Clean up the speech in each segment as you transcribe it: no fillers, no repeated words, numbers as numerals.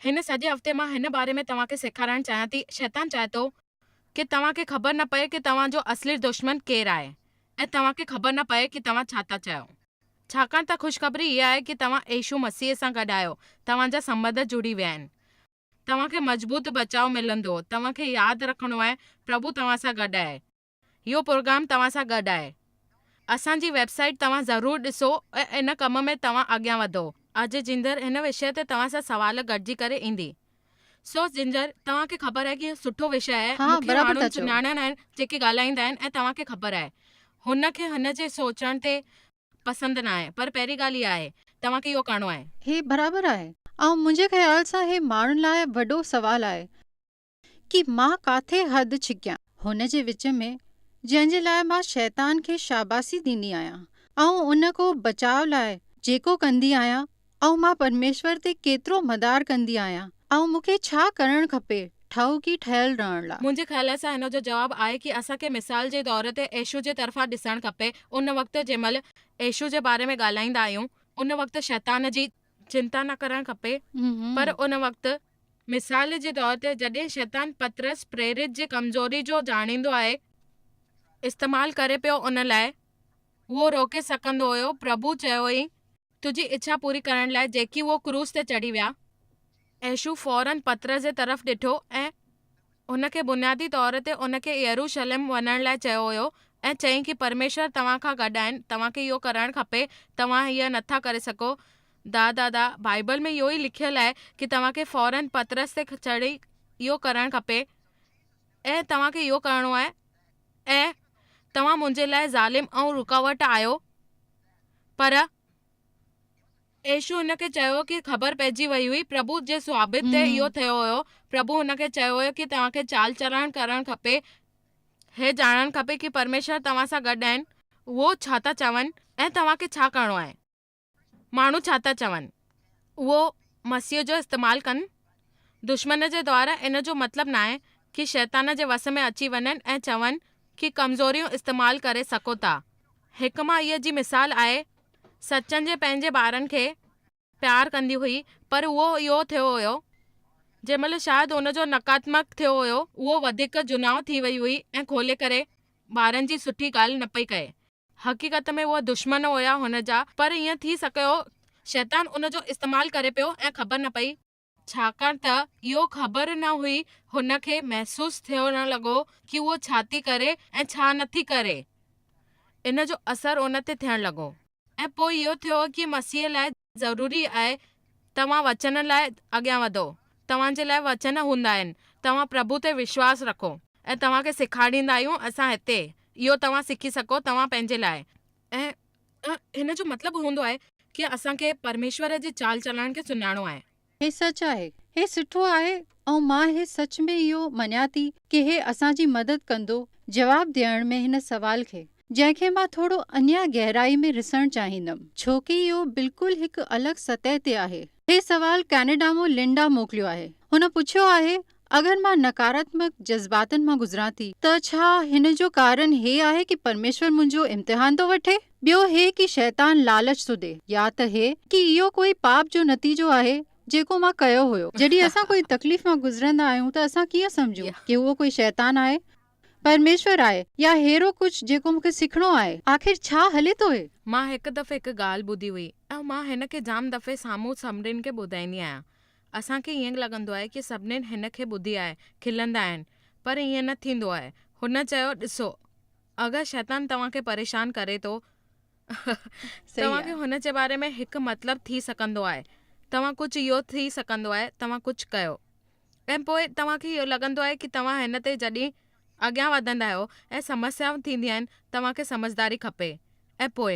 هن سڄي هفتي مان هن باري ۾ توهان کي سيکارڻ چاهيان ٿي. شيطان چاهي ٿو ڪي توهان کي خبر نه پئي ڪي توهان جو اصلي دشمن ڪير آهي ۽ توهان کي خبر نه پئي ڪي توهان ڇا ٿا چاهيو. ڇاڪاڻ ته خوشخبري اها آهي ڪي توهان يسوع مسيح سان گڏ آهيو، توهان جا سنٻنڌ جڙي ويا آهن. توهان کي مضبوط بچاء ملندو. توهان کي ياد رکڻو آهي پرڀو توهان سان گڏ آهي. اهو پروگرام توهان سان گڏ آهي. اسان جي ويب سائيٽ توهان ضرور ڏسو ۽ ان ڪم ۾ توهان اڳيان وڌو. اڄ جنجر هن وشيه تي توهان سان سوال گڏجي ڪري ايندي. سو جنجر توهان کي خبر آهي ڪي اهو سٺو وشيه آهي. ها مون کي برابر ٿا ماڻهن چئو. سڃاڻڻ آهن جيڪي ڳالهائيندا آهن ۽ توهان کي خبر آهي هن کي هن جي سوچڻ تي پسند ناهي پر پهرين ڳالهه اها آهي توهان کي اهو ڪرڻو آهي. هي برابر آهي ۽ منهنجي خيال سان هي ماڻهن لاء وڏو سوال آهي. ڪي مان ڪاٿي حد ڇڪيان. هن جي وچ ۾، جنهن جي لاء مان شيطان کي شاباسي ڏيندي آهيان. آئون ان ڪو بچاء لاء جيڪو ڪندي آهيان، آئون مان پرميشور تي ڪيترو مدار ڪندي آهيان، آئون مون کي ڇا ڪرڻ کپي ٺاهوڪي ٺهيل رهڻ لا. منهنجي خيال سان هن جو جواب آهي ڪي اسان کي مثال جي طور تي يسوع جي طرفان ڏسڻ کپي. ان وقت جنهن مهل يسوع جي باري ۾ ڳالهائيندا آهيون، ان وقت شيطان جي چنتا نه ڪرڻ کپي، پر ان وقت مثال جي طور تي جڏهن شيطان پطرس پريرت جي ڪمزوري جو ڄاڻيندو آهي، استعمال ڪري پيو ان لاء اهو روڪي سگهندو هيو، پرڀو چيو هئي تنهنجي اڇا پوري ڪرڻ لاء جيڪي اهو ڪروس تي چڙهي ويا. يسوع فوراً پطرس جي طرف ڏٺو ۽ هن کي بنيادي طور تي ان کي يروشلم وڃڻ لاء چيو هيو ۽ چيائين ڪي پرميشور توهان کان گڏ آهن توهان کي اهو ڪرڻ کپي توهان هيء نٿا ڪري سگهو دا دا دا بائيبل ۾ اهو ئي لکيل آهي ڪي توهان کي فورن پطرس تي چڙهي اهو ڪرڻ کپي ۽ توهان کي اهو ڪرڻو آهي ۽ توهان منهنجي لاء ظالم ۽ رڪاوٽ آهيو پر يسوع هن کي چيو ڪي خبر پئجي وئي هئي پرڀو جي ثابت تي اهو ٿيو هيو پرڀو هن کي چيو هيو ڪي توهان کي چال چلڻ ڪرڻ کپي هي ڄاڻڻ کپي ڪي پرميشور توهان سان گڏ آهن اهو ڇا ٿا چون ۽ توهان کي ڇا ڪرڻو آهي. ماڻهو ڇا ٿا چون؟ اهو مسيح جو استعمال ڪن. دشمن جي دوارا ان جو مطلب ناهي ڪي شيطان جي وس ۾ اچي وڃن ۽ چون ڪي ڪمزوريون استعمال ڪري سگهو ٿا. هڪ ما ئي جي مثال آهي سچن جي پنهنجي ٻارن کي پيار ڪندي هئي پر اهو اهو ٿيو هيو جنهن مهل شايد ان جو نڪاتمڪ ٿيو هيو اهو وڌيڪ جناء ٿي وئي هئي ۽ کولي ڪري ٻارن جي سٺي ڳالهه نه پئي ڪئي. حقيقت ۾ اهي دشمن هيا هن جا، پر ائين ٿي سگهيو شيطان ان جو استعمال ڪري پيو ۽ خبر نه پئي. ڇاڪاڻ ته اهو خبر نه هئي هن کي محسوس ٿيڻ لڳو ڪي اهو ڇا ٿي ڪري ۽ ڇا نه ٿي ڪري. ان جو اثر ان تي ٿيڻ لڳو. ۽ پوء اهو ٿيو ڪي مسيح لاء ضروري آهي توهان وچن لاء اڳيان وڌو. توهان جي لاء وچن هوندا آهن. توهان پرڀو تي وشواس رکو. ۽ توهان کي سيکاريندا آهيون اسان هتي اهو توهان سکي سگهو توهان پنهنجي لاء. ۽ هن جو مطلب هوندو آهي ڪي اسان کي پرميشور جي چال چلڻ کي سڃاڻو آهي. هي سچ آهي. هي سٺو آهي ۽ مان هي سچ ۾ اهو مڃان ٿي ڪي هي اسان جي مدد ڪندو جواب ڏيڻ ۾ هن سوال کي جنهن کي مان ٿورو اڃا گهرائي ۾ رسڻ چاهيندم ڇو ڪي اهو بلڪل هڪ الڳ سطح تي آهي. هي سوال ڪينيڊا مون لنڊا موڪليو آهي. هن پڇيو آهي اگر مان نڪاراتمڪ جذباتن مان گذران ٿي ته ڇا هن جو ڪارڻ هي آهي ڪي پرميشور منهنجو امتحان ٿو وٺي؟ ٻيو هي ڪي شيطان لالچ ٿو ڏي يا ته هي ڪي اهو ڪوئي پاپ جو نتيجو آهي جيڪو مان ڪيو هيو. جڏهن اسان ڪوئي تڪليف مان گذرندا آهيون ته اسان ڪيئن سمجهون ڪي اهو ڪوئي شيطان آهي؟ پرميشور آهي يا ههڙو ڪجهه جيڪو مون کي سکڻو آهي؟ آخر ڇا هلي ٿو هي؟ مان هڪ دفعي هڪ ڳالهه ٻڌي هئي ۽ مان هن کي جام دفعي سامهون سڀنين کي ٻڌائيندي آهيان. اسان کي ائين لڳندو آهي ڪي سڀنين هن کي ٻڌي آهي، کلندا آهن، پر ائين نه ٿيندو آهي. هن چيو، ڏسو، اگر شيطان توهان کي پريشان ڪري ٿو، توهان کي هن جي باري ۾ هڪ مطلب ٿي سگهندو آهي، توهان ڪجهه اهو ٿي سگهندو آهي، توهان ڪجهه ڪيو. ۽ پوء توهان کي اهو لڳندو آهي ڪي توهان هن تي جڏهن اڳيان وڌندا آهيو ۽ سمسيائون ٿينديون آهن توهان کي سمجهداري کپي ۽ پوء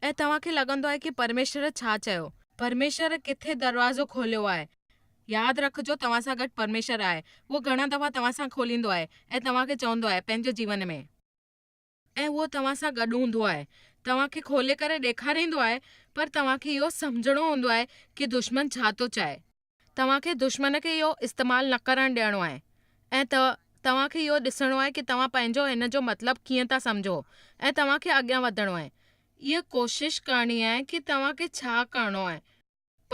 ۽ توهان کي لڳندو آهي ڪي پرميشور ڇا چيو؟ پرميشور ڪٿي دروازو کوليو آهي؟ ياد رکجو توهان سان گڏ پرميشور آهي اهو گهڻا دفعا توهان سان کوليندو آهي ۽ توهان کي چوندو آهي پنهنجي جيون ۾. ۽ اهو توهان سان گڏ هوندو آهي، توهان کي کولي ڪري ڏيکاريندو آهي، پر توهان کي اهو سمجهڻو هوندو آهي ڪي دشمن ڇا ٿو چاهي. توهان کي دشمن کي اهو استعمال نه ڪرڻ ڏيڻو آهي ۽ توهان کي اهو ڏسڻو آهي ڪي توهان پنهنجو هن جو مطلب ڪيئن ٿا سمجهو ۽ توهان کي اڳيان وڌڻو آهي. اها ڪوشش ڪرڻي آهي ڪي توهان کي ڇا ڪرڻو آهي.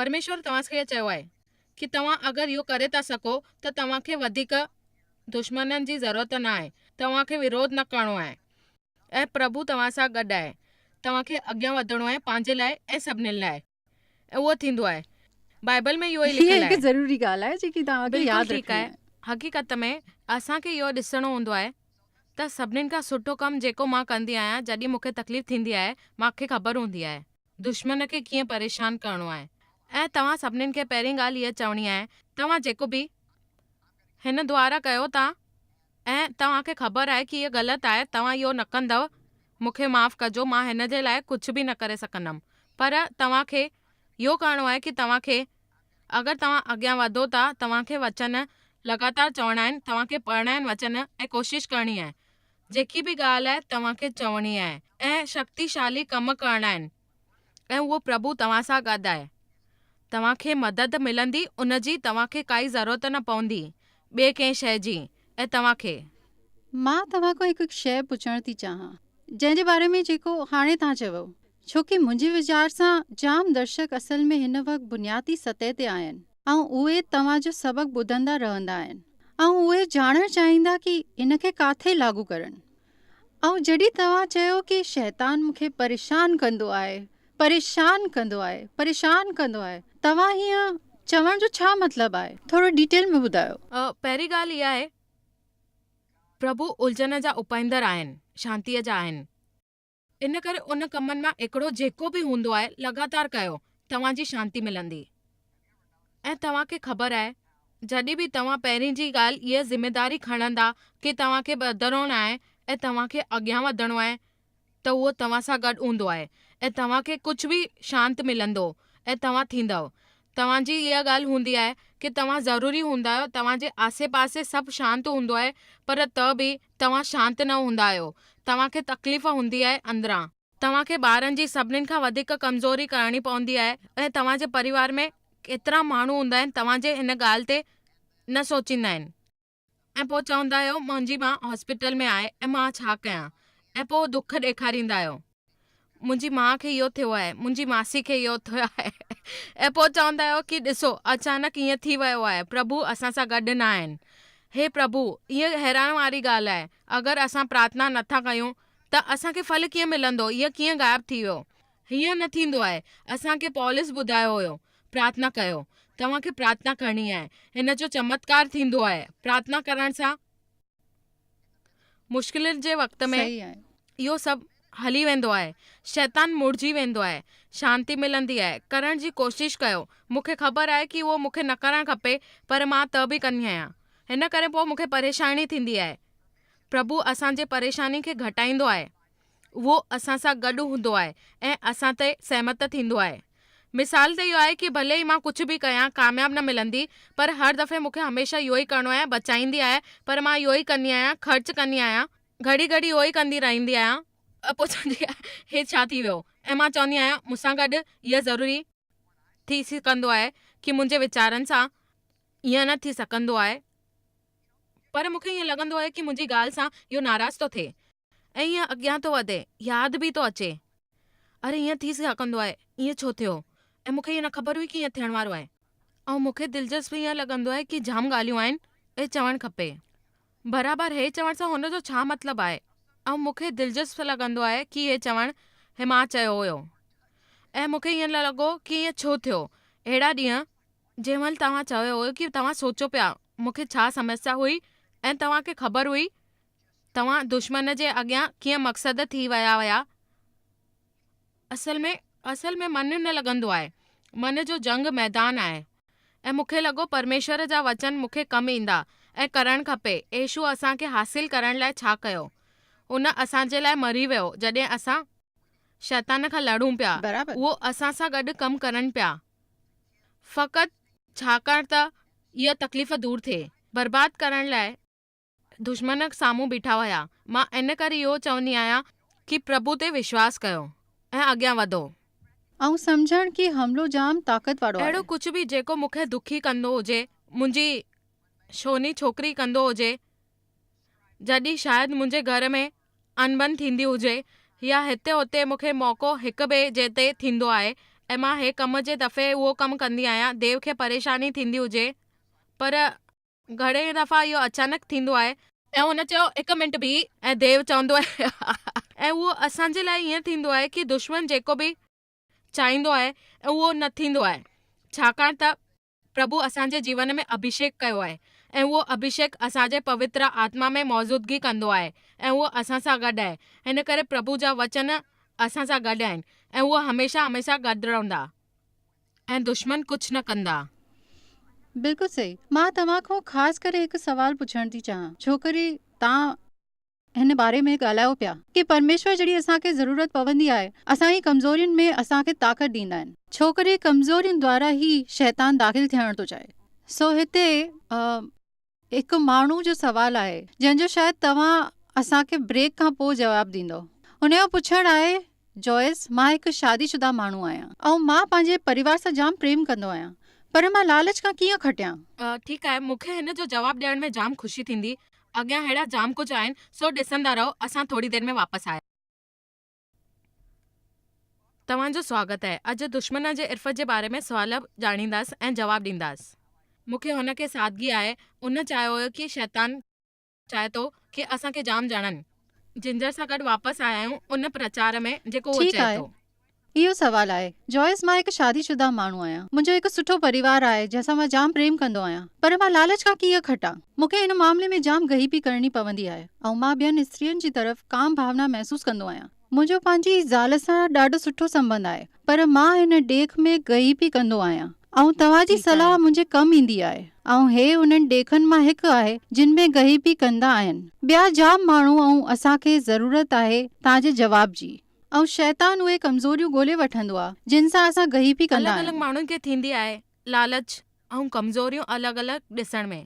پرميشور توهان کي چيو آهي. ڪي توهان اگر اهو ڪري ٿا سگهو ته توهان کي وڌيڪ دشمنن جي ضرورت نه آهي. توهان کي وروڌ نه ڪرڻو آهي ۽ پرڀو توهان سان گڏ آهي. توهان کي اڳيان وڌڻو آهي پنهنجي لاء ۽ سڀنين لاء. ۽ اهو ٿيندو آهي. بائبل ۾ اهو ئي هيء لکيل هڪ آهي. ضروري ڳالهه آهي جيڪي توهان کي بلڪل ياد ٺيڪ رکڻي آهي. آهي. حقيقت ۾ اسان کي اهو ڏسڻو هوندو آهي ته سڀنين کان سٺو ڪم جيڪو مان ڪندي آهيان جڏهن مون کي تڪليف ٿيندي آهي مان کي خبر هوندي آهي دشمن کي ڪيئن پريشان ڪرڻو آهي ۽ توهان سڀنين کي پهرين ڳالهه اها چوڻي آهي توهان جيڪو به هن دوارا ڪيو ٿا ۽ توهان کي خبر آهي ڪي اهو غلط آهي، توهان اهو نه ڪندؤ، مون کي معاف ڪجو، مان هن جي لاء ڪجهه به نه ڪري سگهندم. پر توهان کي اهو ڪرڻو آهي ڪي توهان کي اگر توهان اڳيان وڌو ٿا، توهان کي وچن لڳاتار چوڻا آهن، توهان کي پڙهڻا آهن وچن ۽ ڪوشش ڪرڻي آهي. جيڪي به ڳالهه آهي توهان کي چوڻي آهي ۽ شڪتيشالي ڪم ڪرڻا آهن. ۽ اهو پرڀو توهان سان گڏ آهي. توهان کي مدد ملندي ان جي توهان کي ڪائي ضرورت نه پوندي ٻئي ڪنهن شيء جي ۽ توهان کي. مان توهان کان هڪ شيء پڇڻ ٿي چاهان جنهن جي باري ۾ جيڪو هاڻي توهان چيو ڇو ڪي منهنجي ويچار سان جام درشڪ اصل ۾ هن وقت بنيادي سطح تي آهن ۽ اهي توهان جو سبق ٻڌندا رهندا آهن ۽ اهي ڄاڻڻ چاهيندا ڪي ان کي ڪاٿي لاڳو ڪرن. ۽ جڏهن توهان چيو ڪي شيطان مون کي پريشان ڪندو آهي، پريشان ڪندو آهي، پريشان ڪندو آهي، توهان هيئن چوڻ جو ڇا مطلب آهي؟ ٿورو ڊيٽيل ۾ ٻڌايو. پهرين ڳالهه اها آهي پرڀو الجهن جا اپائيندڙ آهن، شانتيء جا آهن. ان ڪري ان ڪمن مان هڪڙو جيڪو به هوندو آهي لڳاتار ڪيو توهان جي شانتي ملندي ۽ توهان کي خبر آهي جڏهن به توهان پهرين جي ڳالهه اها ذميداري کڻندا ڪي توهان کي بدلڻو آهي ۽ توهان کي اڳيان وڌڻو آهي ته اهو توهان سان گڏ هوندو آهي ۽ توهان کي ڪجهه به شانت ملندو ۽ توهان ٿيندؤ توهان جي اها ڳالهه هوندي آهي ڪي توهان ضروري هوندا آهيو، توهان جي آسي پاسي سڀ شانت هوندو آهي پر ته به توهان شانت نه هوندا آهيو، توهان کي تڪليف هوندي آهي اندران. توهان کي ٻارن جي سڀنين کان وڌيڪ ڪمزوري ڪرڻي پوندي آهي ۽ توهان جي پريوار ۾ ڪيترا ماڻهو هوندا آهن توهان جي هن ڳالهه تي نه سوچيندا آهن. ۽ پوء چوندا آهيو منهنجي ماء هاسپيٽل ۾ آهي ۽ مان ڇا ڪيان ۽ پوء دک ڏيکاريندا آهيو منهنجي ماء کي اهو ٿيو آهي منهنجي ماسي کي اهو ٿيو آهي ۽ پوء چوندا آهيو ڪي ڏسو اچانڪ ائين ٿي ويو آهي پرڀو اسان سان گڏ نه آهن هي پرڀو اها حيران واري ڳالهه آهي اگر اسان پرارٿنا نٿا ڪيون ته اسان کي ڦل ڪيئن ملندو اهو ڪيئن غائب ٿي ويو هيئن نه ٿيندو آهي. اسان کي پولس ٻڌايو هيو، پرارٿنا ڪيو. توهان کي پرارٿنا ڪرڻي آهي. هن جو چمتڪار ٿيندو آهي. پرارٿنا ڪرڻ سان مشڪلن جي وقت ۾ اهو سڀ هلي ويندو آهي. شيطان مڙجي ويندو آهي. شانتي ملندي آهي. ڪرڻ جي ڪوشش ڪيو. مون کي خبر آهي ڪي اهو مون کي نه ڪرڻ کپي پر مان ته به ڪندي آهيان. هن ڪري پوء مون کي پريشاني ٿيندي آهي. پرڀو اسان جي پريشاني کي گهٽائيندو آهي. اهو اسان سان گڏ هوندو آهي ۽ اسان تي سهمت ٿيندو آهي. مثال ته اهو آهي ڪي ڀلي ئي مان ڪجهه به ڪيان ڪامياب نه ملندي پر هر دفعي مون کي هميشه اهو ئي ڪرڻو آهي بچائيندي آهي پر مان اهو ئي ڪندي آهيان خرچ ڪندي آهيان گهڙي گهڙي اهو ئي ڪندي رهندي آهيان. پوء چوندي آهي هي ڇا ٿي ويو ۽ مان چوندي آهيان مون سان گڏ اهو ضروري ٿي سگهندو آهي ڪي منهنجي ويچارن سان ائين نه ٿي سگهندو آهي پر مون کي ائين لڳندو آهي ڪي منهنجي ڳالهه سان اهو ناراض ٿو ٿئي ۽ ائين اڳيان ٿو وڌي، ياد به ٿو اچي. اري ائين ٿي سگهندو آهي، ائين ڇو ٿيو؟ ۽ مون کي اهو نه خبر هئي ڪي ائين ٿيڻ وارو آهي. ۽ مون کي دلچسپ ائين لڳندو آهي ڪي جام ڳالهيون آهن، اهي چوڻ کپي. برابر هي چوڻ سان هن جو ڇا مطلب آهي؟ ۽ مون کي دلچسپ لڳندو آهي ڪي هي چوڻ هي مان چيو هيو. ۽ مون کي ائين لڳو ڪي ائين ڇو ٿيو؟ اهڙا ڏينهن جنهن مهل توهان چيو هيو ڪي توهان سوچو پيا مون کي ڇا سمسيا هئي ۽ توهان کي خبر هئي توهان دشمن جي اڳيان ڪيئن مقصد ٿي ويا هيا. اصل ۾ اصل ۾ من نه لڳندو آهي. من جو جنگ ميدان آهي. ۽ مون کي لڳو پرميشور جا وچن مون کي ڪم ايندا ۽ ڪرڻ کپي. يسوع اسان کي حاصل ڪرڻ لاء ڇا ڪيو؟ هن اسان جي لاء مري ويو جڏهن اسان شيطان کان لڙون پيا. اهو اسان سان گڏ ڪم ڪرن پيا. فقط ڇاڪاڻ ته اها تڪليف دور ٿئي. برباد ڪرڻ لاء دشمن سامهون بيٺا هيا. مان ان ڪري اهو چوندي آهيان ڪي پرڀو تي وشواس ڪيو ۽ اڳيان وڌو. ۽ سمجهڻ ڪي حملو جام طاقت وارو اهڙو آهي. ڪجهه به جيڪو مون کي دکي ڪندو هجي، منهنجي شوني ڇوڪري ڪندو هجي، جڏهن شايد منهنجي گهر ۾ اڻبڻ ٿيندي هجي يا هتي هتي مون کي موقعو هڪ ٻئي جي تي ٿيندو آهي ۽ مان هي ڪم جي دفعي اهو ڪم ڪندي آهيان ديو کي پريشاني ٿيندي هجي پر گهڻي دفعا اهو اچانڪ ٿيندو آهي. ۽ هن چيو هڪ منٽ بيهه ۽ ديو چوندو آهي ۽ اهو اسان جي لاء ائين ٿيندو آهي ڪي دشمن جيڪو به چاهيندو آهي اهو نه ٿيندو آهي ڇاڪاڻ ته پرڀو اسان جي جيون ۾ اڀيشيڪ ڪيو آهي ۽ اهو اڀيشيڪ اسان جي پوتر آتما ۾ موجودگي ڪندو آهي ۽ اهو اسان سان گڏ آهي. هن ڪري پرڀو جا وچن اسان سان گڏ آهن ۽ اهو هميشه هميشه گڏ رهندا ۽ دشمن ڪجهه نه ڪندا. بلڪل صحيح. مان توهان کان خاص ڪري هڪ سوال پڇڻ ٿي چاهيان. ڇوڪري توهان هن باري ۾ ڳالهايو پيا ڪي پرميشور جڏهن اسان کي ضرورت پوندي آهي اسان جي ڪمزورين ۾ اسان کي طاقت ڏيندا آهن. ڇوڪري ڪمزورين دوارا هي شيطان داخل ٿيڻ ٿو چاهي. سو هتي هڪ ماڻهو جو سوال آهي جنهن جو شايد توهان اسان کي بريڪ کان پوء جواب ڏيندو. هن جو پڇڻ آهي جوئس، مان هڪ شادي شده ماڻهو آهيان ۽ مان پنهنجي پريوار سان جام پريم ڪندو آهيان پر مان لالچ کان ڪيئن کٽيان؟ ٺيڪ آهي، مون کي هن جو جواب ڏيڻ ۾ جام خوشي ٿيندي. اڳيان ههڙا جام ڪجهه آهن، سو ڏسندا رهو، اسان ٿوري دير ۾ واپس آيا. توهان جو سواگت آهي. اڄ دشمن جي عرفت جي باري ۾ سوال ڄاڻينداس ۽ جواب ڏينداس. مون کي هن کي سادگي آهي. ان چاهيو هيو ڪي شيطان. چاهي ٿو ڪي اسان کي جام ڄاڻن. جنجر سان گڏ واپس آيا آهيون ان پرچار ۾ جيڪو اهو ٺيڪ چئي آهي. ٿو. اهو سوال آهي. جوئس مان هڪ شادي شده ماڻهو آهيان. منهنجو هڪ سٺو پريوار آهي جنهن سان مان جام پريم ڪندو آهيان. پر مان لالچ کان ڪيئن کٽان؟ مون کي ان معاملي ۾ جام غريبي ڪرڻي پوندي آهي ۽ مان ٻين استرين جي طرف ڪام ڀاونا محسوس ڪندو آهيان. منهنجو پنهنجي زال سان ڏاڍو سٺو سنٻنڌ آهي پر مان هن ڏيک ۾ غريبي ڪندو آهيان ۽ توهان جي ٺيڪ صلاح آهي. منهنجي ڪم ايندي آهي ۽ هي انهن ڏيکن مان هڪ آهي جن ۾ غريبي ڪندا آهن ٻيا جام ماڻهو ۽ اسان کي ضرورت آهي توهان جي جواب جي ۽ شيطان اهي ڪمزوريون ڳولي وٺندو آهي جن سان اسان غريبي الڳ ڪندا الڳ آهيون. ماڻهن کي ٿيندي آهي لالچ ۽ ڪمزوريون الڳ الڳ ڏسڻ ۾.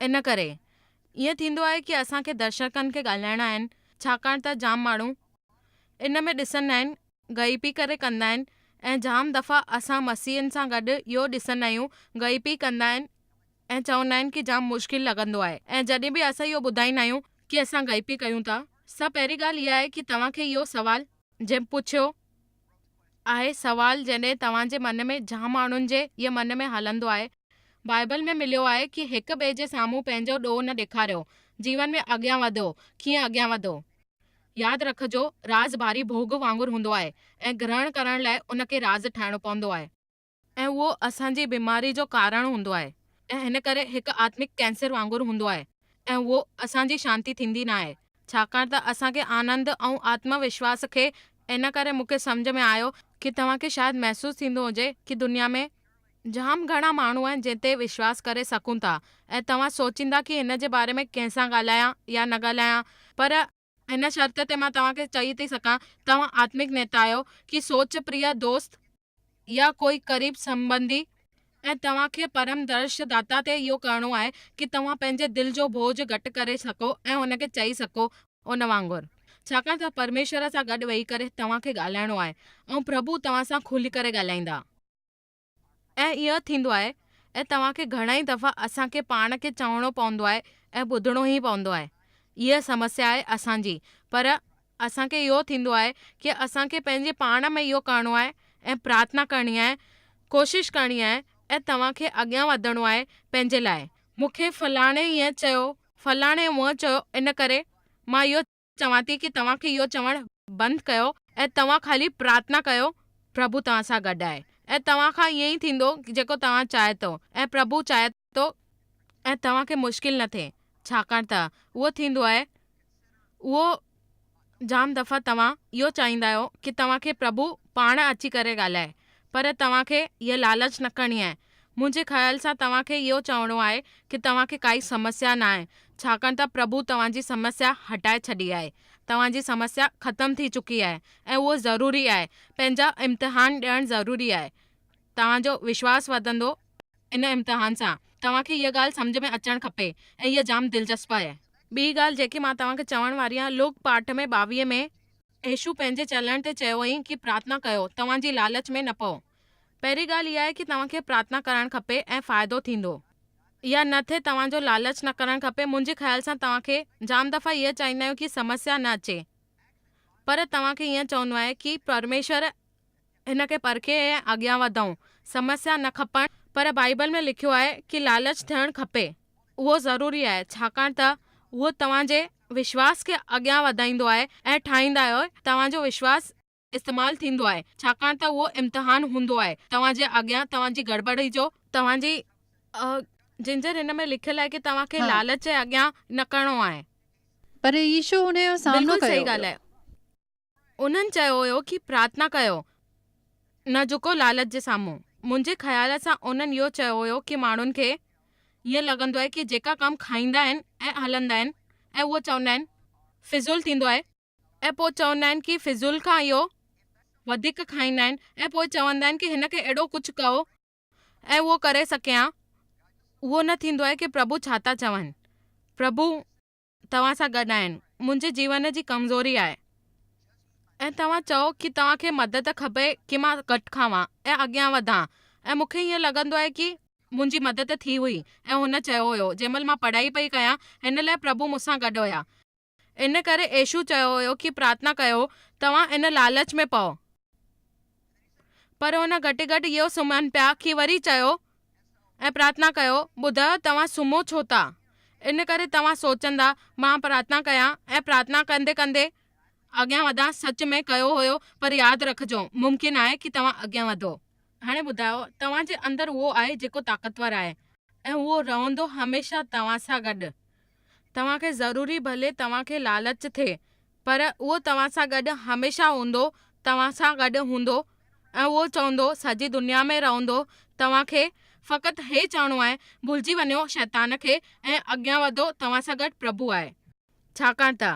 ان ڪري ائين ٿيندو آهي ڪي اسان کي درشڪن کي ڳالهائڻا آهن ڇاڪاڻ ته جام ماڻهو ان ۾ ڏسندا آهن غيبي ڪري ڪندا آهن ۽ جام دفعا اسان مسيحن سان گڏ اهو ڏسندا آهيون غيبي ڪندا آهن ۽ چوندا آهن ڪي جام مشڪل لڳندو آهي ۽ جڏهن به اسان اهو ٻڌائيندا آهيون ڪي اسان غيبي ڪيون ٿا سا پهرين ڳالهه اها آهي ڪي توهان کي اهو سوال جنهن پڇيو آهي سوال جڏهن توهان جي من ۾ جام ماڻهن جي اهي من ۾ هلندو آهي بائبل ۾ مليو آهي ڪي هڪ ٻئي جي سامهون پنهنجو ڏوهه نه ڏيکاريو جيون ۾ اڳيان وڌو ڪيئن اڳيان وڌو ياد رکجو راز ڀاري ڀوڳ وانگر هوندو آهي ۽ گرهڻ ڪرڻ لاء ان کي راز ٺاهڻو پوندو آهي. ۽ اهو اسان جي بيماري جو ڪارڻ هوندو آهي ۽ هن ڪري هڪ آتمڪ ڪينسر وانگر هوندو آهي ۽ اهو اسان جي شانتي ٿيندي ناهي ڇاڪاڻ ته اسان کي آنند ۽ آتم وشواس کي ان ڪري مون کي سمجهه ۾ آيو ڪي توهان کي شايد محسوس ٿيندو هجي ڪي دنيا ۾ جام گهڻا ماڻهو آهن جنهن تي وشواس ڪري سگهون ٿا ۽ توهان سوچيندا ڪي هن جي باري ۾ ڪنهن سان ڳالهايان يا نه ڳالهايان پر هن شرط تي مان توهان کي چئي ٿي سگهان، توهان آتمڪ نيتا آهيو، ڪي سوچ پريه دوست يا ڪوئي قريب سنٻنڌي، ۽ توهان کي پرم درش داتا تي اهو ڪرڻو آهي ڪي توهان پنهنجي دل جو بوجهه گهٽ ڪري سگهو ۽ هن کي چئي سگهو ان وانگر. ڇاڪاڻ ته پرميشور سان گڏ ويهي ڪري توهان کي ڳالهائڻو آهي ۽ پرڀو توهان سان کلي ڪري ڳالهائيندا. ۽ ائين ٿيندو آهي ۽ توهان کي گهڻا ئي دفعا اسان کي پاڻ کي چوڻو پوندو آهي ۽ ٻڌڻو ئي پوندو آهي. اها سمسيا آهي اسان جي. پر اسان کي اهو ٿيندو آهي ڪي اسان کي پنهنجي پاڻ ۾ اهو ڪرڻو آهي ۽ پرارٿنا ڪرڻي آهي، ڪوشش ڪرڻي آهي ۽ توهان کي اڳيان وڌڻو آهي پنهنجي لاء. مون کي فلاڻي ائين چيو، فلاڻي هونئن چيو ان ڪري مان اهو چوان ٿي ڪي توهان کي اهو چوڻ بند ڪيو ۽ توهان خالي پرارٿنا ڪيو پرڀو توهان سان گڏ آهي ۽ توهان کان ائين ئي ٿيندو جيڪو توهان چاهي ٿو ۽ پرڀو چاهي ٿو ۽ توهان کي مشڪل نه ٿئي ڇاڪاڻ ته اهو ٿيندو آهي اهو جام دفعا توهان اهو چاهيندا آهيو ڪي توهان کي پرڀو پاڻ اچي ڪري ڳالهائي پر توهان کي اها لالچ نه ڪرڻي آهي منهنجي خيال سان توهان کي اهو چوڻو آهي ڪي توهان کي ڪائي سمسيا ناهي، ڇاڪاڻ ته پرڀو توهان جي سمسيا هٽائي ڇڏي آهي. توهان جي سمسيا ختم ٿي چڪي آهي ۽ اهو ضروري آهي. پنهنجا امتحان ڏيڻ ضروري آهي. توهان جو وشواس وڌندو ان امتحان سان. توهان کي اها ڳالهه سمجهه ۾ اچڻ کپي ۽ اها جام دلچسپ آهي. ٻي ڳالهه جيڪي مان توهان کي چوڻ واري آهيان لوڪ پاٺ ۾ 22 ۾. يسوع پنهنجي چلڻ تي چيو هئائين ڪي پرارٿنا ڪيو، توهان جي لالچ ۾ نه پئو. پهرين ڳالهه اها آهي ڪي توهان کي پرارٿنا ڪرڻ کپي ۽ فائدو ٿيندو. اها نه ٿئي توهان جو لالچ نه ڪرڻ کپي منهنجي خيال سان توهان کي جام دفعا اها چاهيندا آهيون ڪي سمسيا نه اچي پر توهان کي ائين چوندو آهي ڪي پرميشور. هن کي پرکي ۽ اڳيان وڌون. سمسيا نه کپڻ، پر بائيبل ۾ لکيو آهي ڪي لالچ ٿيڻ کپي. اهو ضروري آهي ڇاڪاڻ ته اهو توهان جي وشواس کي اڳيان وڌائيندو آهي ۽ ٺاهيندا آهيو توهان جو وشواس استعمال ٿيندو آهي ڇاڪاڻ ته اهو امتحان هوندو آهي توهان جي اڳيان توهان جي گڙٻڙي جو توهان جي جنجر هن ۾ لکيل آهي ڪي توهان کي لالچ جي اڳيان نه ڪرڻو آهي. پر يسوع ان جو سامنو بلڪل ڪيو صحيح هيو. ڳالهه آهي. انهن چيو هيو ڪي پرارٿنا ڪيو نه جهڪو لالچ جي سامهون. منهنجي خيال سان انهن اهو چيو هيو ڪي ماڻهن کي ائين لڳندو آهي ڪي جيڪا ڪم کائيندا آهن ۽ هلندا آهن ۽ اهو چوندا آهن فضول ٿيندو آهي ۽ پوء چوندا آهن ڪي فضول کان اهو وڌيڪ کائيندا آهن ۽ پوء چوندا آهن ڪي هن کي اهڙو ڪجهه ڪيو ۽ اهو ڪري سگهيان اهو نه ٿيندو آهي ڪي پرڀو ڇا ٿا چون پرڀو توهان سان گڏ آهن. منهنجي جيون جي ڪمزوري آهي. ۽ توهان چئو ڪي توهان کي مدد کپي ڪي مان گهٽ کاوان ۽ اڳيان وڌان ۽ مون کي ائين لڳندو آهي ڪي منهنجي مدد ٿي هئي ۽ هن چيو هيو جنهن مهل مان پڙهائي پئي ڪيان هن لاء پرڀو مون سان گڏ هيا. ان ڪري يسوع چيو هيو ڪي پرارٿنا ڪيو توهان ان لالچ ۾ پئو. پر هن گهٽ گهٽ اهو سمهن پيا کي وري چيو ۽ پرارٿنا ڪيو، ٻڌايو توهان سمهو ڇو ٿا؟ ان ڪري توهان سوچندا، مان پرارٿنا ڪيان ۽ پرارٿنا ڪندي ڪندي اڳيان وڌان سچ ۾ ڪيو هيو پر ياد رکجو ممڪن آهي ڪي توهان اڳيان وڌو. هاڻي ٻڌايو توهان جي اندر اهو آهي جيڪو طاقتور آهي ۽ اهو رهندو هميشه توهان سان گڏ. توهان کي ضروري ڀلي توهان کي لالچ ٿئي پر اهو توهان سان گڏ هميشه هوندو، توهان سان گڏ هوندو ۽ اهو چوندو، سڄي دنيا ۾ رهندو، توهان کي فقط هي چوڻو آهي، ڀلجي وڃو شيطان کي ۽ اڳيان وڌو، توهان سان گڏ پرڀو آهي. ڇاڪاڻ ته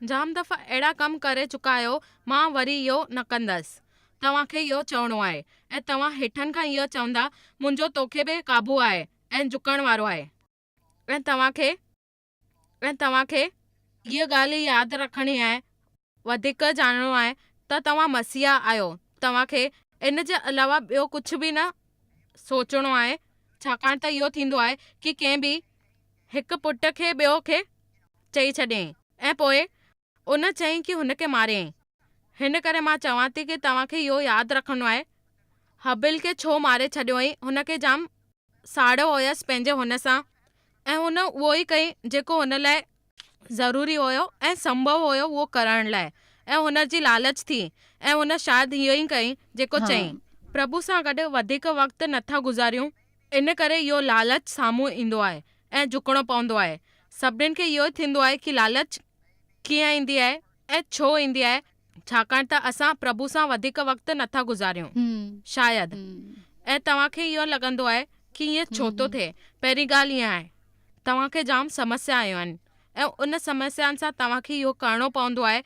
جام دفعا اهڙا ڪم ڪري چڪا آهيو، مان وري اهو نه ڪندس. توهان کي اهو چوڻو آهي ۽ توهان هيٺن کان اهو چوندا، منهنجو توکي به قابو آهي ۽ جهڪڻ وارو آهي ۽ توهان کي ۽ توهان کي هيء ڳالهه ياد رکڻي آهي، وڌيڪ ڄاڻڻو آهي ته توهان مسيحا آهيو، توهان کي ان جي علاوه ٻيو ڪجهه به نه سوچڻو آهي، ڇاڪاڻ ته اهو ٿيندو آهي ڪي ڪنهن به هڪ پٽ کي ٻيو کي چئي ڇڏيائين ۽ پوء ان چيائين ڪي هن کي ماريائين. هن ڪري مان چوان ٿي ڪي توهان کي اهو ياد رکڻو آهي هابيل کي ڇو ماري ڇڏيو هئائين هن کي جام ساڙ هيس پنهنجي هن سان ۽ هن اهو ئي ڪئي جيڪو هن لاء ضروري هيو ۽ سنڀو هيو اهو ڪرڻ لاء ۽ هن جي لالچ ٿي ۽ هن شايد اهو ئي ڪئي جيڪو چيائين. پرڀو سان گڏ وڌيڪ وقت نٿا گذاريون ان ڪري اهو لالچ سامهون ايندو آهي ۽ جهڪڻو پوندو آهي. سڀنين کي اهو ئي ٿيندو آهي ڪي لالچ ڪيئن ايندي آهي ۽ ڇو ايندي آهي ڇاڪاڻ ته اسان پرڀو سان وڌيڪ وقت نٿا گذاريون شايد ۽ توهان کي اهو لڳندو آهي ڪي ائين ڇو ٿو ٿئي پهرين ڳالهه اها آهي توهان کي جام سمسيا آيون آهن ۽ ان سمسيائن سان توهان کي اهو ڪرڻو پوندو آهي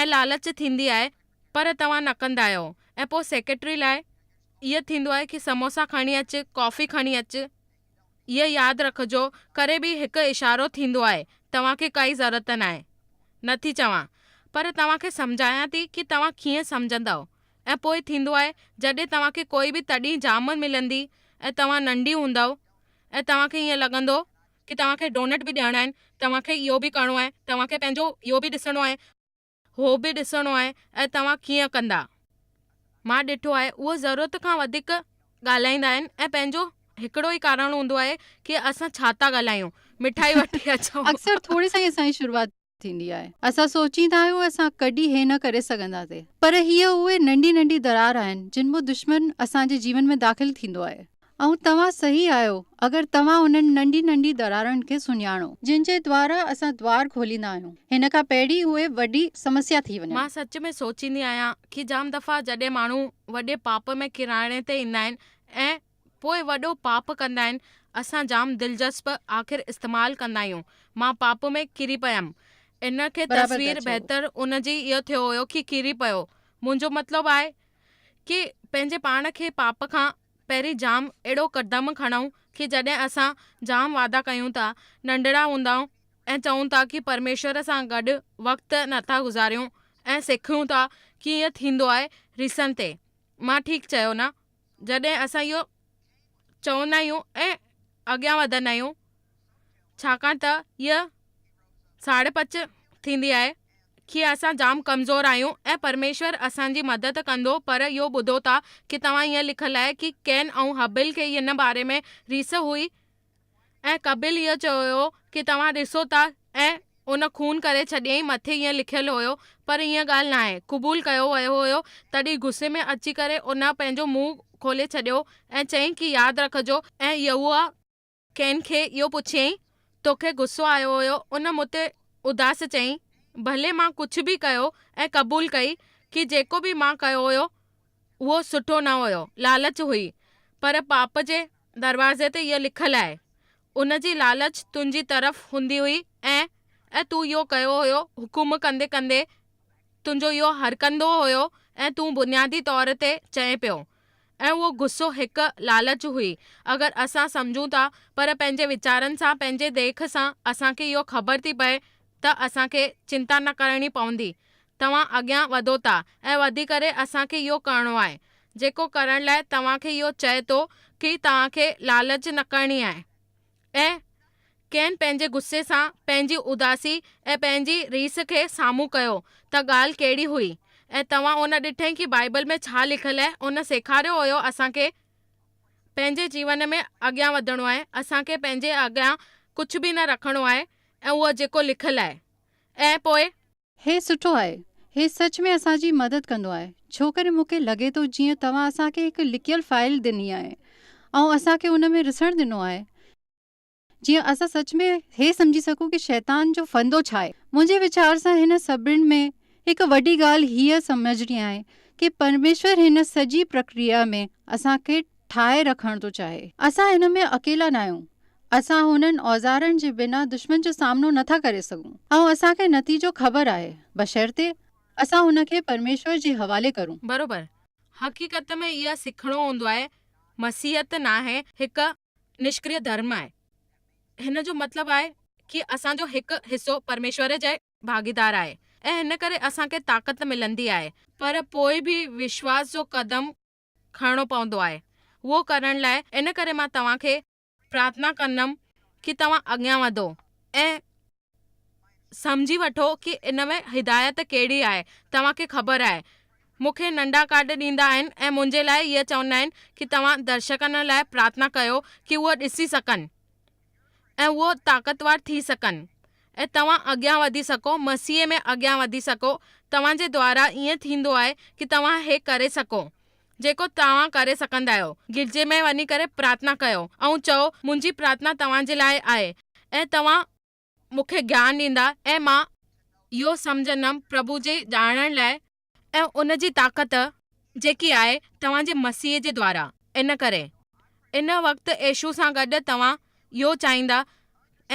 ۽ لالچ ٿيندي آهي پر توهان نه ڪندا آهيو ۽ پوء سيڪريٽري لاء اهو ٿيندو آهي ڪي سموسا کڻي اچ ڪافي کڻي اچ اهو ياد رکجو ڪري به هڪ اشارو ٿيندو آهي توهان کي ڪائي ضرورت ناهي نه ٿي چوان پر توهان کي سمجهايان ٿي ڪي توهان ڪيئن سمجهندؤ ۽ پوء ٿيندو آهي جڏهن توهان کي ڪوئي به تڏهن جام ملندي ۽ توهان ننڍي هوندؤ ۽ توهان کي ائين لڳندو ڪي توهان کي ڊونٽ به ڏيڻا آهن توهان کي اهو به ڪرڻو آهي توهان کي پنهنجو اهو به ڏسڻو آهي هو به ڏسڻو آهي ۽ توهان ڪيئن ڪندا؟ مان ڏٺو آهي اهو ضرورت کان وڌيڪ ڳالهائيندا آهن ۽ پنهنجو هڪڙو ئي ڪارڻ هوندو آهي ڪي اسان ڇا ٿا ڳالهايون مٺائي وٺي اچو. اڪثر ٿوري سان ئي اسان جي شروعات ٿيندي آهي. اسان سوچيندا آهيون اسان ڪڏهن هي نه ڪري سگهنداسين. پر هيء اهي ننڍي ننڍي درار آهن جن مان دشمن اسان جي جيون ۾ داخل ٿيندو آهي. ۽ توهان صحيح آهيو اگر توهان انهن ننڍي ننڍي درارن کي سڃاڻو. جن جي دوارا اسان دوار کوليندا آهيون. هن کان پهرين اهي وڏي سمسيا ٿي وڃن. مان سچ ۾ سوچيندي آهيان ڪي جام دفعا جڏهن ماڻهو وڏي پاپ ۾ ڪيرائڻ تي ايندا آهن ۽ پوء وڏو پاپ ڪندا آهن اسان جام دلچسپ آخر استعمال ڪندا آهيون مان پاپ ۾ ڪري پيم ان کي برابر ٿا تصوير چئو. بهتر ان جي اهو ٿيو هيو ڪي ڪري پيو منهنجو مطلب آهي ڪي پنهنجي پاڻ کي پاپ کان پهرين جام اهڙو قدم کڻون ڪي جڏهن اسان جام وعدا ڪيون ٿا ننڍڙا هوندا ۽ چئون ٿا ڪي پرميشور سان گڏ وقت نٿا گذاريون ۽ سکيون ٿا ڪي ائين ٿيندو آهي ريسن تي مان ٺيڪ چيو نه جڏهن اسان اهو چوندا آهيون ۽ اڳيان وڌندا آهيون ڇاڪاڻ ته هيء ساڙ پچ ٿيندي آهي. ڪي اسان جام ڪمزور آهيون ۽ پرميشور اسان جي مدد ڪندو پر اهو ٻڌو ٿا ڪي توهان ائين لکيل آهي ڪي ڪين ۽ هابيل کي هن باري ۾ ريس هئي ۽ قابيل اهو چيو هيو ڪي توهان ڏسو ٿا ۽ ان خون ڪري ڇڏيائين مٿي ائين لکيل هيو پر ائين ڳالهه ناهي قبول ڪيو ويو هيو تڏهن غصي ۾ اچي ڪري ان پنهنجو منهن کولي ڇڏيو ۽ چيائين ڪي ياد رکجو ۽ يهوه ڪين کي اهو پڇيائين، توکي غصو آيو هيو؟ ان مون تي اداس چيائين، ڀلي مان ڪجهه به ڪيو ۽ قبول ڪئي ڪي جيڪو به مان ڪيو هيو اهو سٺو نه هيو، لالچ هئي. پر پاپ جي دروازي تي اهو لکيل آهي. ان جي لالچ تنهنجي طرف هوندي هئي ۽ ۽ تون اهو ڪيو هيو حڪم ڪندي ڪندي تنهنجو اهو هرکندو هيو ۽ تون بنيادي طور تي چئين پيو ۽ اهو غصو هڪ لالچ هئي اگر اسان سمجهون ٿا پر پنهنجي ويچارن سان پنهنجي ديک سان اسان کي اهو خبر ٿي پئي ته اسان کي چنتا نه ڪرڻي پوندي توهان اڳيان وڌو ٿا ۽ وڌي ڪري اسان کي اهو ڪرڻو آهي جيڪو ڪرڻ لاء توهان کي اهو چئي ٿو ڪي توهان کي لالچ نه ڪرڻي آهي ۽ ڪين پنهنجي غصي سان پنهنجي اداسي ۽ پنهنجي ريس کي سامهون ڪيو ته ڳالهه ڪهڙي هئي ۽ توهان ان ڏٺئي ڪي بائيبل ۾ ڇا لکيل آهي ان سيکاريو هيو اسان کي پنهنجي جيون ۾ اڳيان وڌڻو آهي اسان کي پنهنجي اڳيان ڪجهه به نه رکڻو آهي ۽ اهو جيڪو لکيل آهي ۽ پوء هي سٺو آهي. هي سچ ۾ اسان جي مدد ڪندو آهي. ڇوڪري مون کي لڳي ٿو جيئن توهان اسان کي هڪ لڪيل فائيل ڏني آهي ۽ اسان کي ان ۾ رسڻ ڏنو آهي جيئن اسان سچ ۾ هي سمجهي سگهون ڪي شيطان جو ڦندو ڇا آهي. منهنجي ويچار سان هن سڀني ۾ هڪ وڏي ڳالهه هيء سمجهڻي آهي ڪي پرميشور هن سڄي پرڪريا ۾ اسان کي ٺاهي رکڻ ٿو چاهي. اسان هن ۾ اڪيلا ناهيون. اسان هنن اوزارن جي بنا دشمن جو سامنو نه ٿا ڪري سگهون ۽ اسان کي نتيجو خبر آهي، بشرطي اسان هن کي پرميشور جي حوالي ڪرون. بروبر. حقيقت ۾ اها سکڻو هوندو آهي، مسيحيت ناهي، هڪ نشڪريه ڌرم آهي. هن جو مطلب آهي ڪي اسان جو هڪ حصو پرميشور جي ڀاڳيدار آهي ۽ هن ڪري اسان کي طاقت ملندي آهي. پر پوء به وشواس جو قدم کڻڻو پوندو آهي اهو ڪرڻ لاء ان ڪري مان توهان کي پرارٿنا ڪندم ڪي توهان اڳيان وڌو ۽ سمجهي وٺو ڪي ان ۾ هدايت ڪهڙي آهي توهان کي خبر آهي مون کي ننڍا ڪارڊ ڏيندا آهن ۽ منهنجي لاء اهي چوندا آهن ڪي توهان درشڪن لاء پرارٿنا ڪيو ڪي اهي ڏسي سگهن ۽ اهو طاقتور ٿي سگهن ۽ توهان اڳيان وڌي سگهو، مسيح ۾ اڳيان وڌي سگهو، توهان جي دوارا ائين ٿيندو آهي ڪي توهان هي ڪري سگهو جيڪو توهان ڪري سگهندا آهيو، گرجي ۾ وڃي ڪري پرارٿنا ڪيو ۽ چئو منهنجي پرارٿنا توهان جي لاء آهي ۽ توهان مون کي گيان ڏيندا ۽ مان اهو سمجهندم پرڀو جي ڄاڻڻ لاء ۽ ان جي طاقت جيڪي آهي توهان جي مسيح جي دوارا. ان ڪري، ان وقت يسوع سان گڏ توهان اهو چاهيندا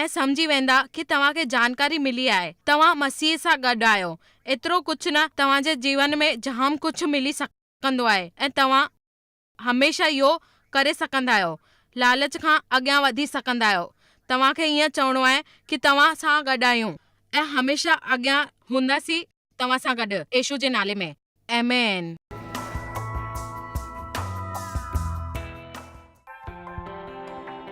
۽ سمجهي ويندا ڪي توهان کي جانڪاري ملي آهي، توهان مسيح سان گڏ آهيو. ايترو ڪجهه نه، توهان جي جيون ۾ جام ڪجهه ملي سگهندو آهي ۽ توهان هميشه اهو ڪري سگهندا آهيو، لالچ کان اڳيان وڌي سگهندا آهيو. توهان کي ائين چوڻو آهي ڪي توهان سان گڏ آهيون ۽ هميشه اڳيان هونداسين توهان سان گڏ، يسوع جي نالي ۾. آمين.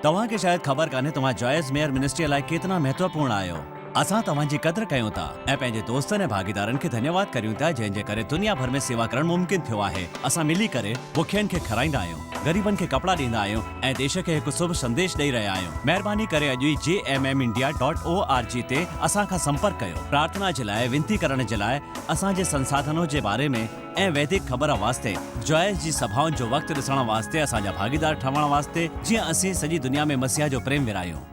توهان کي شايد خبر ڪانهي توهان جوائس ميئر منسٽريء لاء ڪيتنا مهتوپورڻ آهيو. اسان توهان جي قدر ڪيون ٿا ۽ پنهنجي دوستن ۽ ڀاڳيدارن کي ڌنيواد ڪريون ٿا جنهن جي ڪري دنيا ڀر ۾ سيوا ڪرڻ ممڪن ٿيو آهي. اسان ملي ڪري بکين کي کارائيندا آهيون، غريبن کي ڪپڙا ڏيندا آهيون ۽ ديش کي هڪ شڀ سنديش ڏئي رهيا آهيون. مهرباني ڪري اڄ ئي J M M India dot O R G تي اسان کان سمپرڪ ڪيو. پرارٿنا جي لاء وينتي ڪرڻ جي لاء اسان جي سنساڌنو جي باري ۾ ۽ ويدڪ خبر واسطي جوائس جي سڀائن جو وقت ڏسڻ واسطي اسان جا ڀاڳيدار ٺهڻ واسطي جيئن اسين سڄي دنيا ۾ مسيح جو پريم ورهايون.